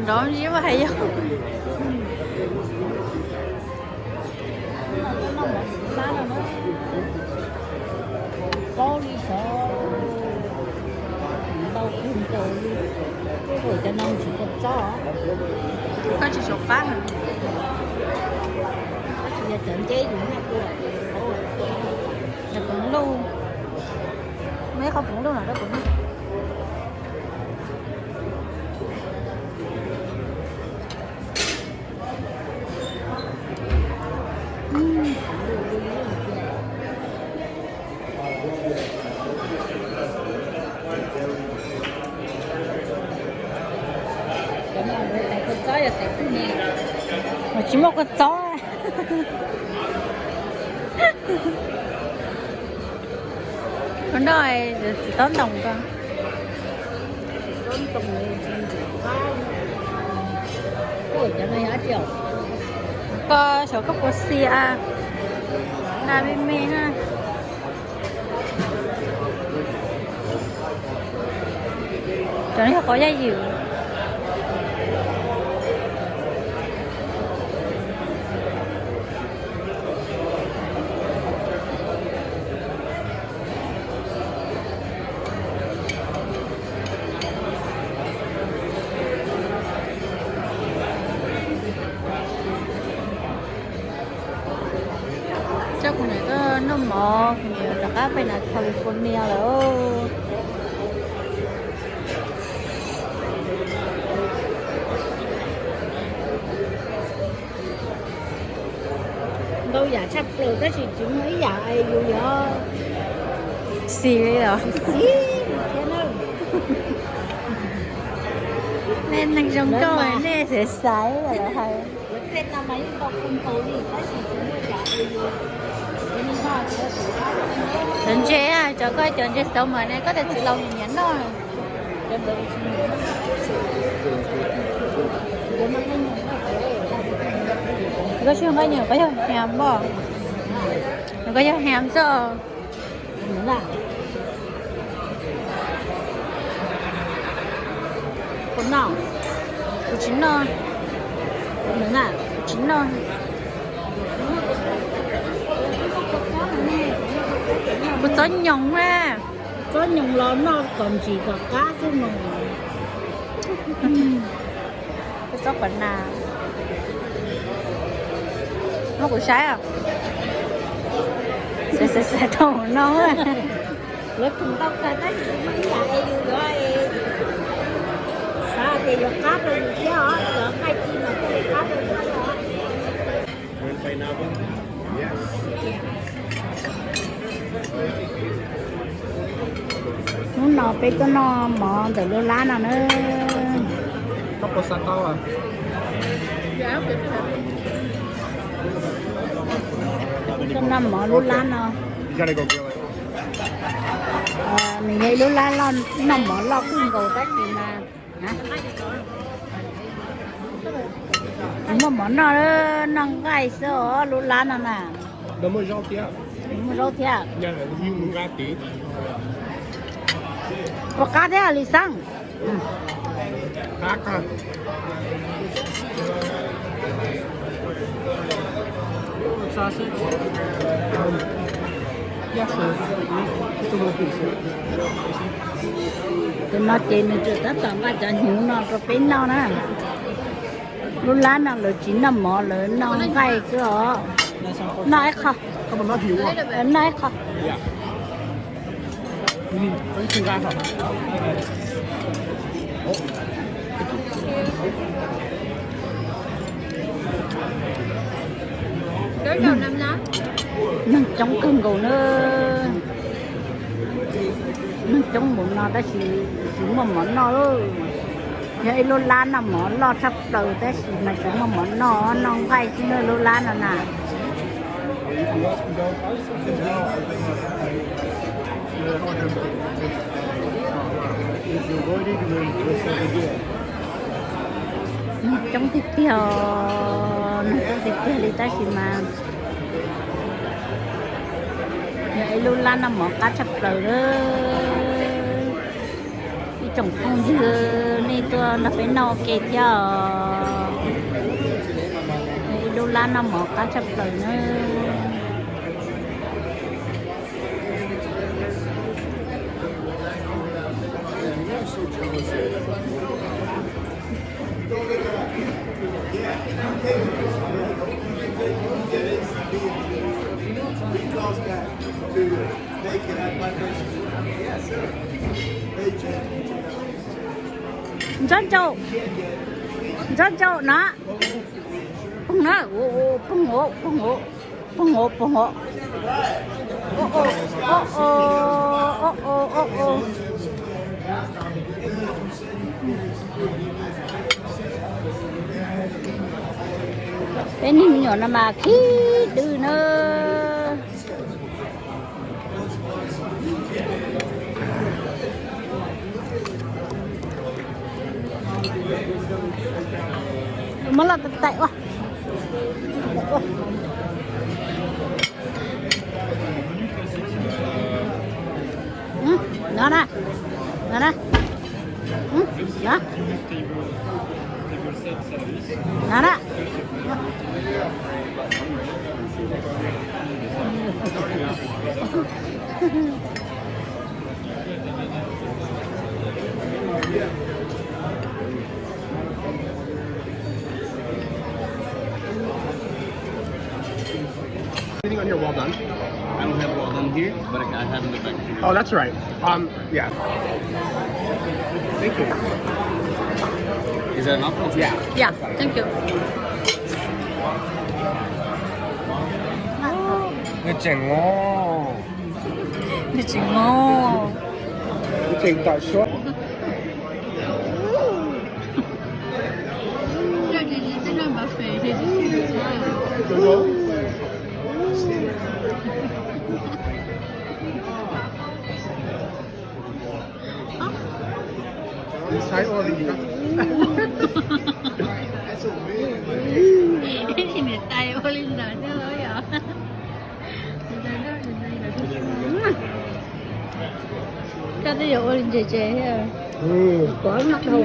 Cov ntsis mas hais yog. Plaub li xyov ntau kawg nkaus li. Tej zaum cov no tsis tau txob. Koj tsis tshua qab. Tab sis yog cov nceb yus noj dua. Cov poom luj, muaj ib qho poom luj no rau kuv noj. Tsis muaj kua txob. Koj noj txiv tob ntoos ko. Koj xyov koj puas xis a, na me me na. Cov no yog qos yaj ywm. Coj kuv niam tuaj noj mov, kuv niam rov qab pem California lawm. Ntau yam tshaj plaws tab sis tsis muaj ib yam yus yuav xis li os. Nej neeg zoo nkauj nej xav xaiv lawm hais. Cov ntses, cov koj cov ntses xav mas ne, koj tus txiv laus nyiam noj. Koj tsis nqaij nyuam, koj yog ham npoj, koj yog ham xwb. Kuv tsis noj, kuv tsis noj. Kuv txob nyoos na. Txob nyoos los noj kom ntsim kom qab xwb mas. Koj txob qhov na. Muab kuv saib os. Xav xav xav tau no. Lawv khoom tau kawg tab sis tsis muaj ib yam es yus yuav es xav tias yuav qab rau yus thiab os, cov nqaij ci mas thiaj li qab rau yus thiab os. Hnub no peb tuaj noj mov ntawm lub lab no na. Tuaj noj mov lub lab no. Nws yog ib lub lab noj mov loj kawg nkaus tab sis mas tsis muaj mov noj, noj nqaij xwb os lub lab no na. Muaj zaub thiab. Ua qab thiab li xeeb. Tus no ces nws tseem tab tom nqa cov hnyuv no rau peb noj na. Lub lab no lawv tsis noj mov, lawv noj nqaij xwb os. Noj ib qho. Noj ib qho. Neeg coob kawg nkaus na. Neeg coob npaum no tab sis tsis muaj mov noj. Yog ib lub lab noj mov loj tshaj plaws tab sis mas tsis muaj mov noj, noj nqaij xwb na lub lab no na. Neeg coob tiag tiag, neeg coob tiag tiag li tab sis mas yog ib lub lab noj mov qab tshaj plaws lawm. Tsoom phooj ywg, nej tuaj nrog peb noj ua ke thiab os. Ib lub lab noj mov qab tshaj plaws na. Ntsob ntsaum, ntsob ntsaum na. Phooj na, phooj, phooj, phooj, phooj. Peb niag me nyuam no mas khib dwb na. Muab loj tais tais ua. No na, no na, no na. Anything on here? Well done. I don't have well done here, but I, I have in the back. Oh, that's right. Um, yeah. Thank you. Is that enough? Yeah. Yeah, thank you. Nws tseem ngov. Nws tseem ngov. Nws tseem tom suab. Saib ua li ntawd. Niam tais ua li ntawd thiab yom. Koj twb yuav ua li ntses tses thiab. Kov noj dhau.